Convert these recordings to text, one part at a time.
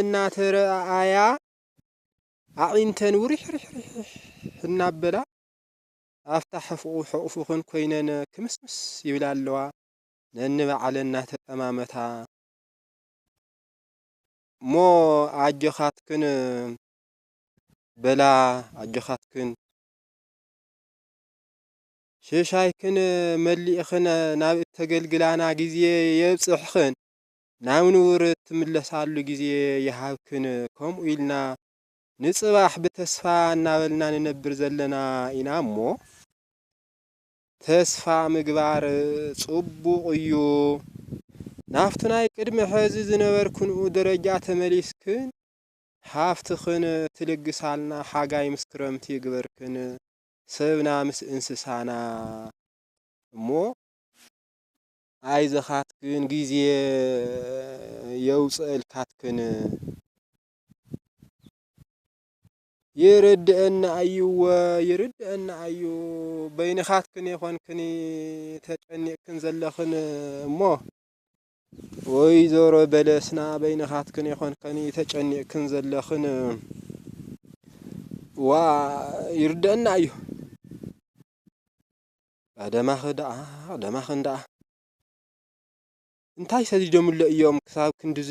እናተረኣኣያ ኣዒንተን ውሪሕሪሕሪሕ እናበላ ኣብታ ሕፍቑ ሕቑፉኽን ኮይነን ክምስምስ ይብላ ኣለዋ። ነንባዕለን እናተጠማመታ እሞ ኣጆኻትክን በላ፣ ኣጆኻትክን ሽሻይክን መሊእኽን ናብ እተገልግላና ግዜ የብጽሕኽን፣ ናብ ንቡር እትምለሳሉ ግዜ ይሃብክን። ከምኡ ኢልና ንጽባሕ ብተስፋ እናበልና ንነብር ዘለና ኢና እሞ፣ ተስፋ ምግባር ጽቡቕ እዩ። ናብቲ ናይ ቅድሚ ሕዚ ዝነበርክንኡ ደረጃ ተመሊስክን፣ ሃብትኽን ትልግሳልና፣ ሓጋይ ምስ ክረምቲ ይግበርክን፣ ሰብና ምስ እንስሳና። እሞ ኣይዘኻትክን፣ ግዜ የውፅአልካትክን። ይርድአና እዩ፣ እወ፣ ይርድአና እዩ። በይንኻትክን የኾንክን ተጨኒቕክን ዘለኽን እሞ፣ ወይዘሮ በለስና፣ በይንኻትክን የኾንክን ተጨኒቕክን ዘለኽን። ዋ፣ ይርድአና እዩ። ቀደማኺ ደኣ፣ ቀደማኽን ደኣ። እንታይ ሰዲዶምሎ እዮም ክሳብ ክንድዚ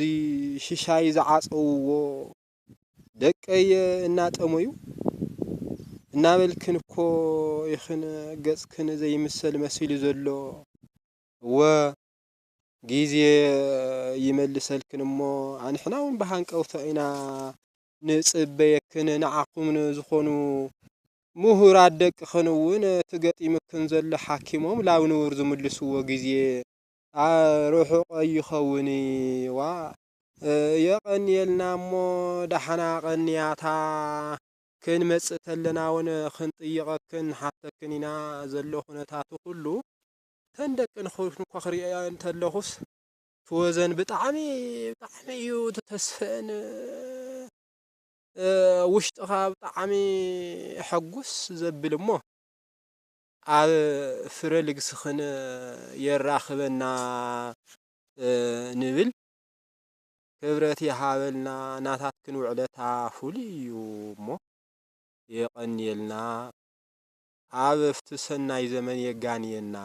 ሽሻይ ዝዓጸውዎ? ደቀየ እናጠመዩ እናበልክን እኮ ኢኽን ገጽክን ዘይምሰል መሲሉ ዘሎ። እወ፣ ግዜ ይመልሰልክን እሞ፣ ኣንሕና እውን ብሃንቀውታ ኢና ንጽበየክን። ንዓኹም ዝኾኑ ምሁራት ደቅኽን እውን እቲ ገጢምክን ዘሎ ሓኪሞም ላብ ንቡር ዝምልስዎ ግዜ ኣ-፣ ርሑቕ ኣይኸውን። ዋ፣ የቐንየልና እሞ ደሓና ቀንያታ። ክንመጽእ ተለና እውን ክንጥይቐክን ንሓተክን ኢና። ዘሎ ኩነታቱ ኩሉ ተን ደቂ ንኹ-፣ ንኳ ክሪኦ እንተለኹስ ትወዘን ብጣዕሚ፣ ብጣዕሚ እዩ ተተስፈን። እ፣ ውሽጥኻ ብጣዕሚ ሕጉስ ዘብል እሞ ኣብ ፍረ ልግስኽን የራኽበና፣ እ፣ ንብል። ክብረት ይሃበልና። ናታትክን ውዕለታ ፍሉይ እዩ እሞ የቐንየልና። ኣብ ኣብቲ ሰናይ ዘመን የጋንየና።